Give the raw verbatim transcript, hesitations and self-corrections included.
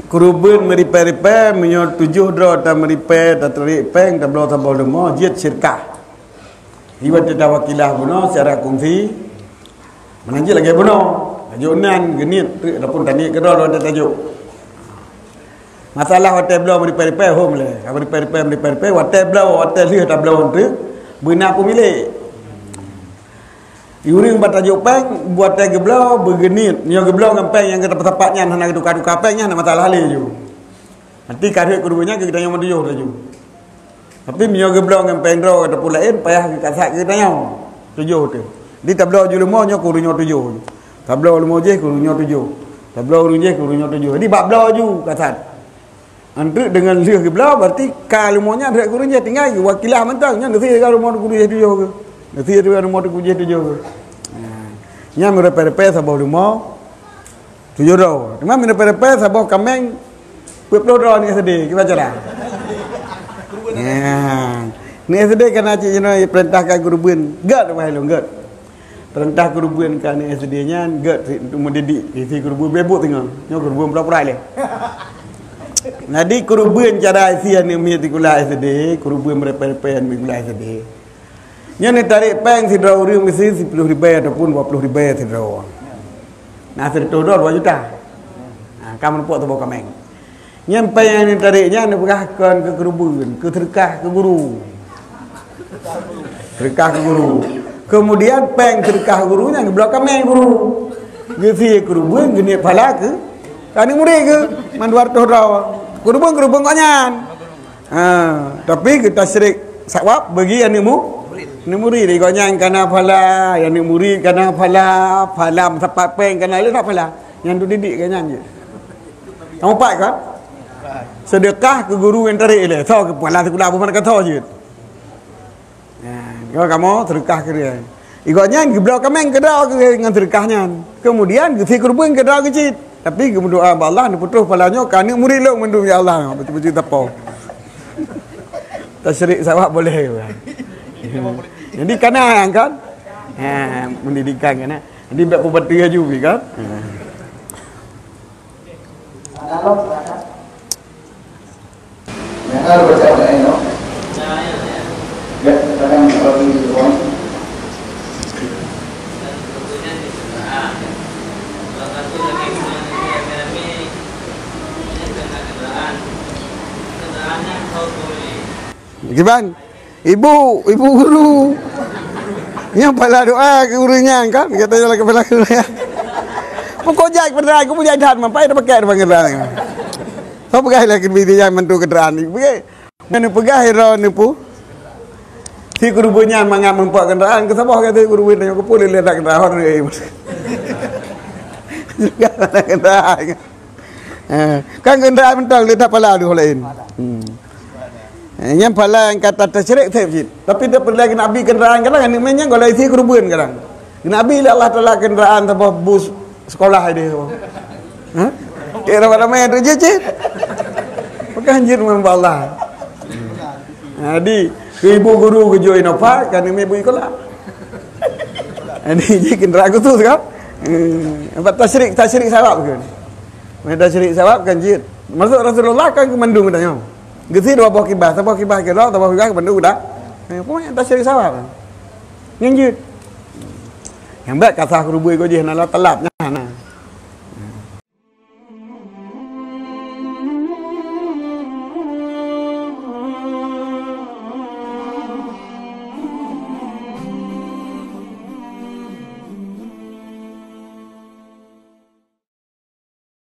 Keureubeuen meuripée-ripée, meunyoe tujoh droe tameuripée, tatarék péng, tabloe saboh leumo, jeuet sirkah. Iwa teuta wakilah bunoe secara kongsi. Meunan cit lagée bunoe. Tajok nan, geuniet, treuk, ataupun taniet keudroe, droe tajok. Masalah watée bloe meuripée-ripée, hom lé. Ka meuripée-ripée, meuripée-ripée, watée bloe, watée lheueh tabloe treuk, beuna peumilék. Ureuëng bak tajok péng, watée geubloe, beugeuniet. Nyoe geubloe ngon péng nyang geuteupeue sapat nyan, hana geutuka-tuka péng nyan, hana masalah lé ju. Nanti ka rhot keureubeuen nyan keu geutanyoe meutujoh laju. Tapi meunyoe geubloe ngon péng droe ataupun laén, payah geukasat keu geutanyoe tujoh teuh. Di tabloe ju leumo nyoe keu ureuëng nyoe tujoh. Tabloe leumo jih keu ureuëng nyoe tujoh. Tabloe ureuëng jih keu ureuëng nyoe tujoh. Jadi bak bloe ju kasat. Enteuk deungon lheueh geubloe, berarti ka leumo nyan rhot keu ureuëng jih, tinggai geuwakilah mantong. Nyan neusie deungon leumo keu ureuëng jih tujoh keuh. Neusie deungon leumo keu ureuëng jih tujoh keuh. Nah, nyan meuripée-ripée saboh leumo tujoh droe. Teuma meuripée-ripée saboh kaméng peuet ploh droe ni S D, kiban cara? Nah, ni S D kana cit jinoe perintah ka keureubeuen. Gét wahai lôn gét. Peurintah keureubeuen keu aneuk S D nyan gét untuk mendidik isi keureubeuen bebok singoh. Nyoe keureubeuen pura-pura lé. Jadi keureubeuen cara isi aneuk miet sikula S D, keureubeuen meurepée-repée aneuk sikula S D. Nyan neutarek péng sidroe ureuëng meusti siploh ribée ataupun dua ploh ribée sidroe. Nah, siratoh droe dua juta. Nah, ka meureumpok saboh kaméng. Nyan péng nyang neutarek nyan neupeugah kon keu keureubeuen, keu seudeukah keu guru. Seudeukah keu guru. Kemudian péng seudeukah guru nyan geubloe kaméng guru. Geusie keureubeuen geuniet pahala keu aneuk murit geuh mandua reutôh droe. Keureubeuen, keureubeuen gobnyan. Ha, tapi geutasyrik sawab bagi aneuk mu-, aneuk murit. Gobnyan kana pahala, aneuk murit kana pahala, pahala meusapat péng kana lé that pahala. Nyan tu didik gobnyan jih. Kamoe pat kan? Seudeukah keu guru nyang tarek ilée. Soe keu peuhala sikula bumoe ka soe jeuet? Nah, kamoe seudeukah keu dia. Gobnyan geubloe kaméng keudroe keu ngon seudeukah nyan. Keumudian geusie keureubeuen keudroe keu cit. Tapi geumeudoa bak Allah, neupeutroh pahala nyoe keu aneuk murit lôn mandum, ya Allah. Beutôi-beutôi tapo. Tasyrik sawab boleh. Jadi kana kan? Ha, pendidikan kana. Jadi bak peubantu laju kan? Ha. Kiban? Ibu, ibu guru. Nyan pala doa keu ureuëng nyan kan? Kata nyan lah kepala guru nyan. Pokok jai kenderaan, kamu jai that, mampai dah pakai depan kenderaan. Kau pegai lah keu bini nyan mantu kenderaan ni. Pegai. Nyan peugah ira nipu. Si keureubeuen nyan mangat meumpok kenderaan, keu saboh kata keureubeuen nyan keu pun lé that kenderaan hot ni. Kenderaan. Eh, kan kenderaan mentang lé that pala dua lain. Hmm. Eh, nyan pala nyang kata tasyrik sép cit. Tapi dia pernah Nabi kenderaan kadang aneuk manyang kalau isi keureubeuen kadang. Nabi lé Allah Taala kenderaan saboh bus sekolah dia. Ha? Kira pada main tu je cit. Bukan jin membala. Jadi, ibu guru keu joi Innova, kan mi bui sekolah. Jadi, jih kenderaan khusus kan? Hmm, nampak tasyrik, tasyrik sawab ke? Tasyrik sawab kan jin. Maksud Rasulullah kan keu mandum kita nyoe. Geusie dua boh kibah, saboh kibah keu droe, saboh kibah keu mandum kita. Eh, pokoknya tasyrik sawab. Nyan jeuet. Nyang bèk ka sah keureubeuen keu jih na la talab.